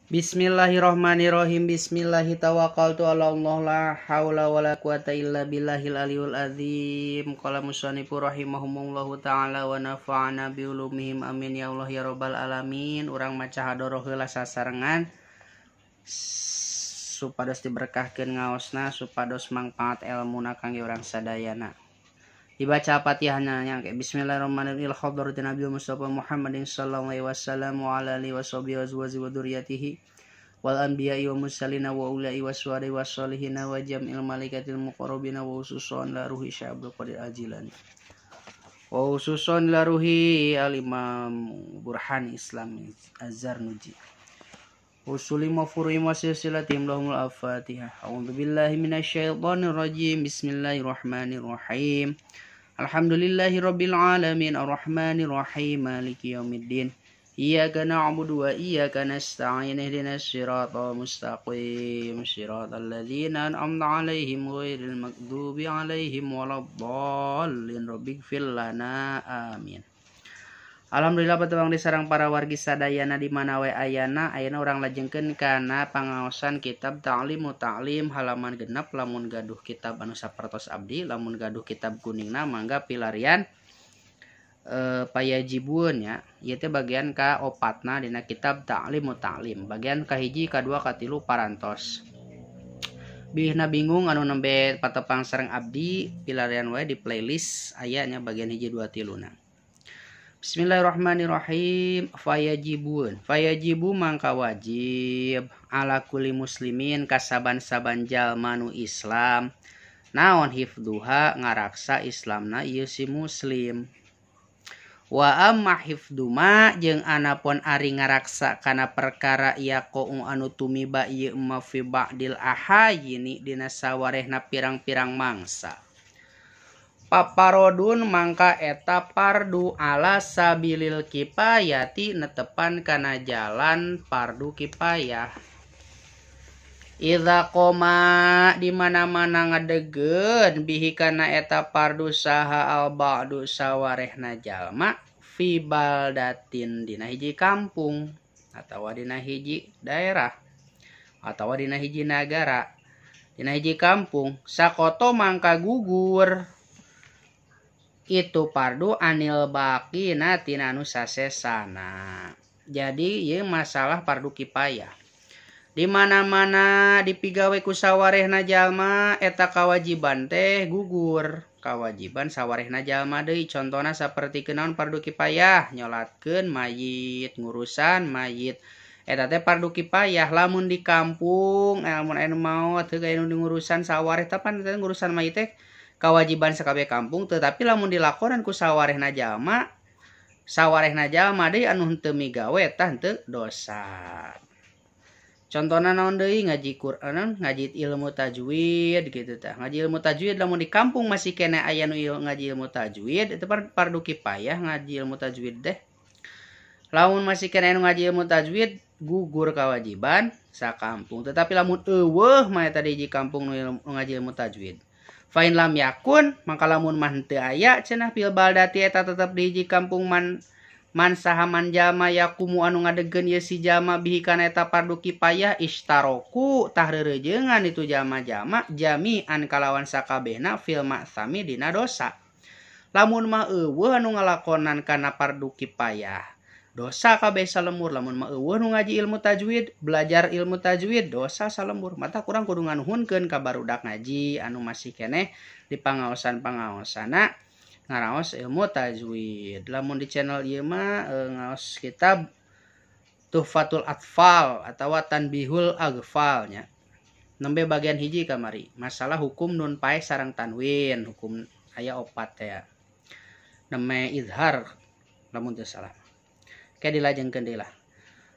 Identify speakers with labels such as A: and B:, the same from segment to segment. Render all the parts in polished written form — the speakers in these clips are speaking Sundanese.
A: Bismillahirrahmanirrahim. Bismillahi tawakkaltu ala Allah la haula wala quwata illa billahil aliyul azim. Qala musannifu rahimahumullahu taala wa nafa'ana bi ulumihim amin ya Allah ya rabbal alamin. Urang maca hadoroh heula sasarengan supados diberkahkeun ngaosna, supados mangpaat elmuna kangge urang sadayana. Dibaca Fatihahna nya kayak bismillahirrahmanirrahim. Hadratin Nabi Mustafa Muhammadin sallallahu alaihi wasallam wa ala alihi washabihi wa azwajihi wa dzurriyyatihi wal anbiya'i wa mursalina wa ulai waswari wassolihina wa jam'il malaikatil muqarrabina wa khususan la ruhi Syekh Abdul Qadir Al-Jilani wa khususan la ruhi al-Imam Burhan Islam Az-Zarnuji usuli mafuri wa silsilatim lahumul al-Fatihah. A'udzu billahi minasyaitonir rajim. Bismillahirrahmanirrahim. Alhamdulillahi rabbil alamin arrahmanir rahim maliki yaumiddin. Iyyaka na'budu wa iyyaka nasta'in ihdinas siratal mustaqim siratal ladzina an'amta 'alaihim ghairil maghdubi 'alaihim waladdallin. Rabbighfir lana amin. Alhamdulillah patepang di sarang para wargi sadayana di mana we ayana, ayana urang lajengkeun kana pangaosan kitab Ta'limu Ta'lim halaman 6. Lamun gaduh kitab anu sapertos abdi, lamun gaduh kitab kuningna mangga pilarian payajibueun nya. Ieu teh bagian ka opatna dina kitab Ta'limu Ta'lim. Bagian kahiji, kadua, katilu parantos. Bihna bingung anu nembe patepang sareng abdi, pilarian wae di playlist aya nya bagian hiji dua tiluna. Bismillahirrahmanirrahim. Fayajibun. Fayajibu mangka wajib ala kulli muslimin kasaban-saban jalma nu Islam. Naon hifduha ngaraksa Islamna ieu si muslim. Wa amma hifduma jeung anapun ari ngaraksa kana perkara yaqau anu tumiba ieu ma fi ba'dil ahayini dina sawarehna pirang-pirang mangsa. Paparodun mangka eta pardu ala sabilil kipayati netepan kana jalan pardu kipayah. Idza qoma di mana-mana ngadegkeun bihi kana eta pardu saha al ba'du sawarehna jalma fi baldatin dina hiji kampung atawa dina hiji daerah atawa dina hiji nagara dina hiji kampung sakoto mangka gugur itu pardu anil baqina tina anu sasesana. Jadi ieu masalah pardu kipayah. Di mana-mana dipigawe ku sawarehna jalma eta kawajiban teh gugur. Kawajiban sawarehna jalma deui contona saperti kunaon pardu kipayah, nyolatkeun mayit, ngurusan mayit. Eta teh pardu kipayah lamun di kampung lamun aya nu maot teu aya nu ngurusan sawareh teh pan teh ngurusan mayit teh kawajiban sakabeh kampung, tetapi lamun dilakonan ku sawarehna jalma, sawarehna jalma deui anu henteu migawe tah henteu dosa. Contona naon deui ngaji Quran, ngaji ilmu tajwid gitu tah. Ngaji ilmu tajwid lamun di kampung masih keneh aya nu ngaji ilmu tajwid itu pardu kipayah ngaji ilmu tajwid teh. Lamun masih keneh anu ngaji ilmu tajwid gugur kawajiban sakampung. Tetapi lamun eueuh mah eta di hiji kampung nu ngaji ilmu tajwid. Fa in lam yakun mangka lamun mah henteu aya cenah fil baldati eta tetep di hiji kampung man man saha man jalma yakumu anu ngadegkeun ieu si jalma bihi kana eta pardu kipayah istaroku tah reureujeungan itu jalma-jalma jami'an kalawan sakabehna fil ma'sami dina dosa. Lamun mah eueuh anu ngalakonan kana pardu kipayah dosa kabeh salemur. Lamun mah eueuh nu ngaji ilmu tajwid, belajar ilmu tajwid dosa salembur. Mata kurang kudu nganuhunkeun ka barudak ngaji anu masih keneh di pangaosan-pangaosana ngaraos ilmu tajwid. Lamun di channel ieu mah ngaos kitab Tuhfatul Atfal atawa Tanbihul Aghfal nya. Nembe bagian hiji kamari, masalah hukum nun paeh sareng tanwin, hukum aya opat teh. Nembe izhar lamun teu salah. Kayak dilajengkeun deui lah.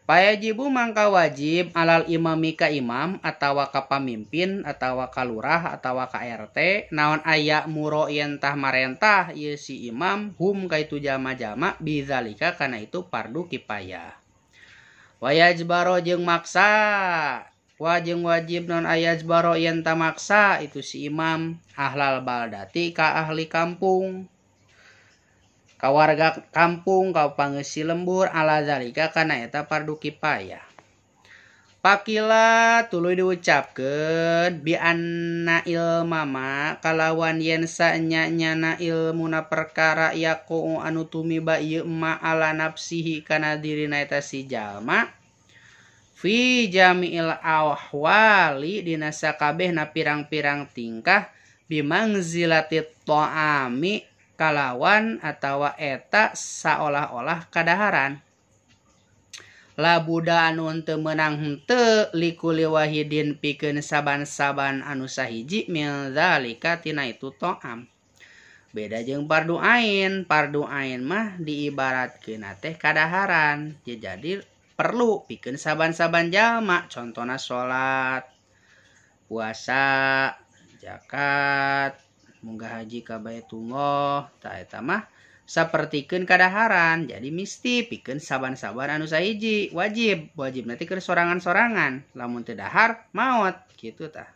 A: Payajibu mangka wajib alal imami ka imam atawa ka pamimpin atawa ka lurah atawa ka RT naon aya muro yen tah marentah ieu si imam hum ka itu jalma-jalma bizalika kana itu pardu kipayah. Wayajbaro jeung maksa wajeng wajib non ayajbaro yen tah maksa itu si imam ahlal baldati ka ahli kampung ka warga kampung ka pangeusi lembur ala zalika kana eta pardu kipayah. Pakila tuluy diucapkeun bi anna ilma ma kalawan yen sanya-nyana ilmuna perkara yaqu anu tumiba ieu ma ala nafsihi kana dirina eta si jalma fi jami'il ahwali dina sakabehna pirang-pirang tingkah bimangzilati ta'ami kalawan atawa eta saolah-olah kadaharan. Labuda anu teu meunang henteu likuli wahidin pikeun saban-saban anu sahiji min zalika tina itu ta'am. Beda jeung fardu ain, fardu ain mah diibaratkeun teh kadaharan. Jadi perlu pikeun saban-saban jalma, contohna salat, puasa, zakat, munggah haji ka Baitullah, tah eta mah sapertikeun kadaharan. Jadi misti pikeun saban-saban anu sahiji, wajib, wajib nanti keur sorangan-sorangan. Lamun teu dahar maot kitu tah.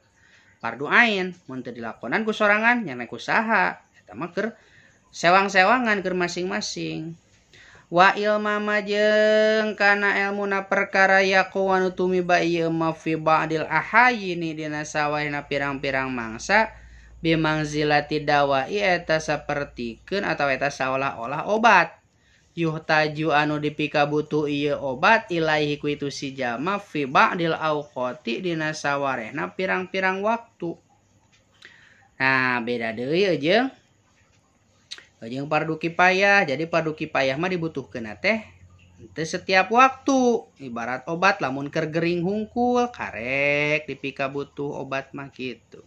A: Fardu ain mun teu dilakonan ku sorangan nya ku saha, eta mah keur sewang-sewangan keur masing-masing. Wa ilma jeung kana elmuna perkara yaqu anu tumiba ieu ma fi ba'dil ahayini dina sawahna pirang-pirang mangsa bimangzilati dawai eta sapertikeun atawa eta saolah-olah obat yuhtaju anu dipikabutuh ieu obat ilaihi ku itu si jalma fi ba'dil awqati dina sawarehna pirang-pirang waktu. Nah, beda deui jeung fardu kifayah. Jadi fardu kifayah mah dibutuhkeun teh teu setiap waktu. Ibarat obat lamun keur gering hungkul karek dipikabutuh obat mah kitu.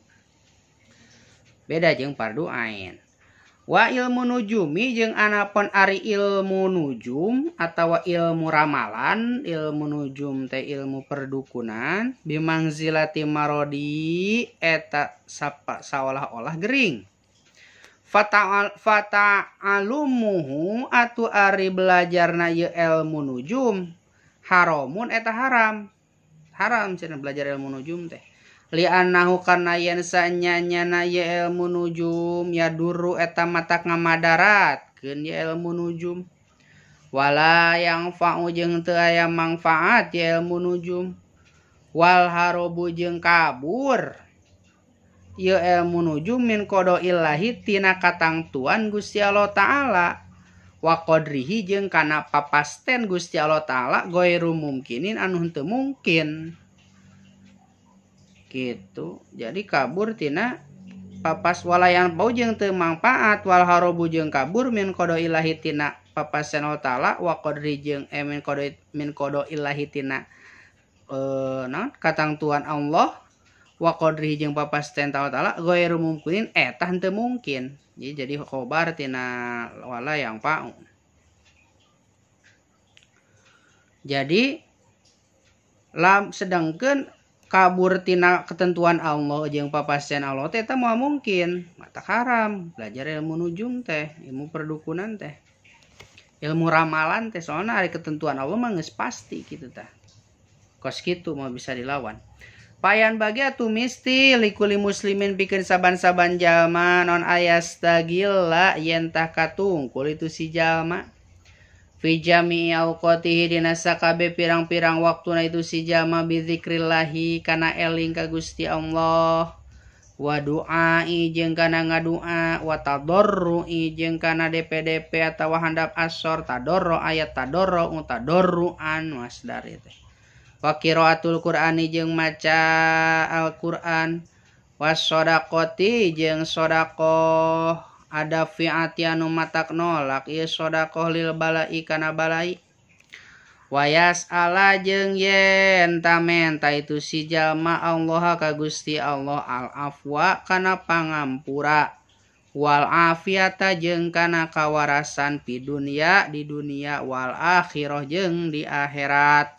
A: Beda jeung fardu ain. Wa ilmu nujumi jeung anapun ari ilmu nujum atawa ilmu ramalan, ilmu nujum teh ilmu perdukunan bimangzilati marodi eta saolah-olah gering. Fata'alumuhu atu ari belajarna ieu ilmu nujum haramun eta haram. Haram cenah belajar ilmu nujum teh. Li'annahu karna yen sanyanyana ye ilmu nujum yaduru eta matak ngamadaratkeun ye ilmu nujum wala yang fa'u jeung teu aya mangfaat ye ilmu nujum wal harobu jeung kabur ye ilmu nujum min qada'illahi tina katangtuan Gusti Allah Ta'ala wa qadrihi jeung kana papasten Gusti Allah Ta'ala ghairu mumkinin anu henteu mungkin gitu. Jadi kabur tina papas walayan bau jeung teu mangfaat wal harobu jeung kabur min qada ilahi tina papasen Allah Ta'ala wa qadri jeung min qada ilahi tina naon katangtuan Allah wa qadri jeung papasten Allah Ta'ala ghairu mumkinin eta henteu mungkin. Jadi khobar tina wala yang fa'u. Jadi lam sedangkeun kabur tina ketentuan Allah jeung papastian Allah teh eta moal mungkin, mata haram belajar ilmu nujum teh, ilmu perdukunan teh, ilmu ramalan teh, soalna ari ketentuan Allah mah geus pasti kitu tah. Kos kitu moal bisa dilawan. Payan bagi atuh misti likuli muslimin pikeun saban-saban jalma non ayastagilla yen tah katungkul itu si jalma fi jami'i awqatihi dina sakabe pirang-pirang waktuna itu si jalma bi zikrillahi kana eling ka Gusti Allah wa du'ai jeung kana ngadua wa tadarrui jeung kana DPDP atawa handap asor tadarru ayat tadarru tadarruan masdar teh wa qiraatul qur'ani jeung maca Al-Qur'an was shadaqati jeung sedekah ada fi'ati anu matak nolak ieu sedekah lil balai kana balai wayas ala jeung yen tamenta itu si jalma Allah ka Gusti Allah al afwa kana pangampura wal afiata jeung kana kawarasan pi dunya di dunia wal akhirah jeung di akhirat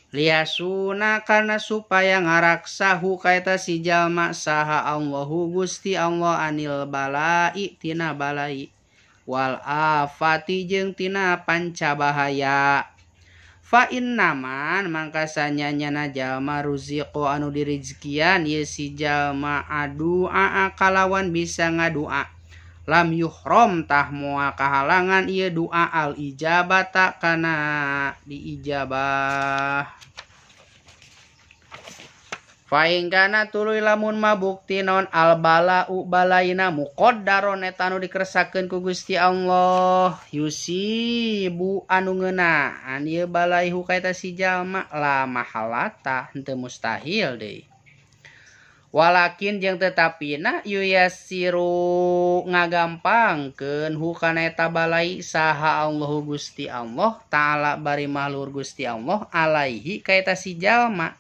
A: liasuna kana supaya ngaraksahu kaeta si jalma saha Allahu Gusti Allah anil balai tina balai wal afati jeung tina pancabahaya fa innaman mangka sanyanyana jalma ruziqo anu dirizkian ye si jalma adua kalawan bisa ngadua lam yuhrom tah moal kahalangan ieu doa al ijabata kana diijabah. Fa in kana tuluy lamun mah bukti naon al bala'u balaina muqaddaron eta anu dikersakeun ku Gusti Allah yusibu anu ngeunaan ieu balaihu ka eta si jalma la mahalata henteu mustahil deui. Walakin jeung tetapina yuyasiru ngagampangkeun hu kana eta balai saha Allahu Gusti Allah ta'ala bari mahlur Gusti Allah alaihi ka eta si jalma.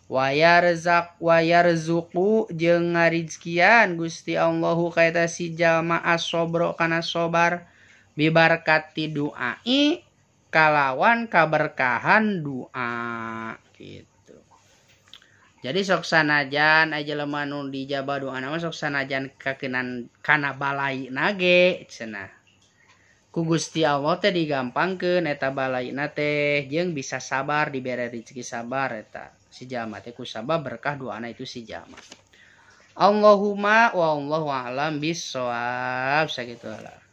A: Wayarzaq wayarzuqu jeung ngarizkian Gusti Allahu ka eta si jalma asobro kana sobar bibarkati duai kalawan kaberkahan doa gitu. Jadi sok sanajan aja jelema nu dijabah doana mah sok sanajan kakenan kana balai nage cenah. Ku Gusti Allah teh digampangkeun eta balaina teh jeung bisa sabar dibere rezeki sabar eta. Si jalma teh ku sabab berkah doana itu si jalma. Allahumma wa allahu a'lam bissawab. Sakitu lah.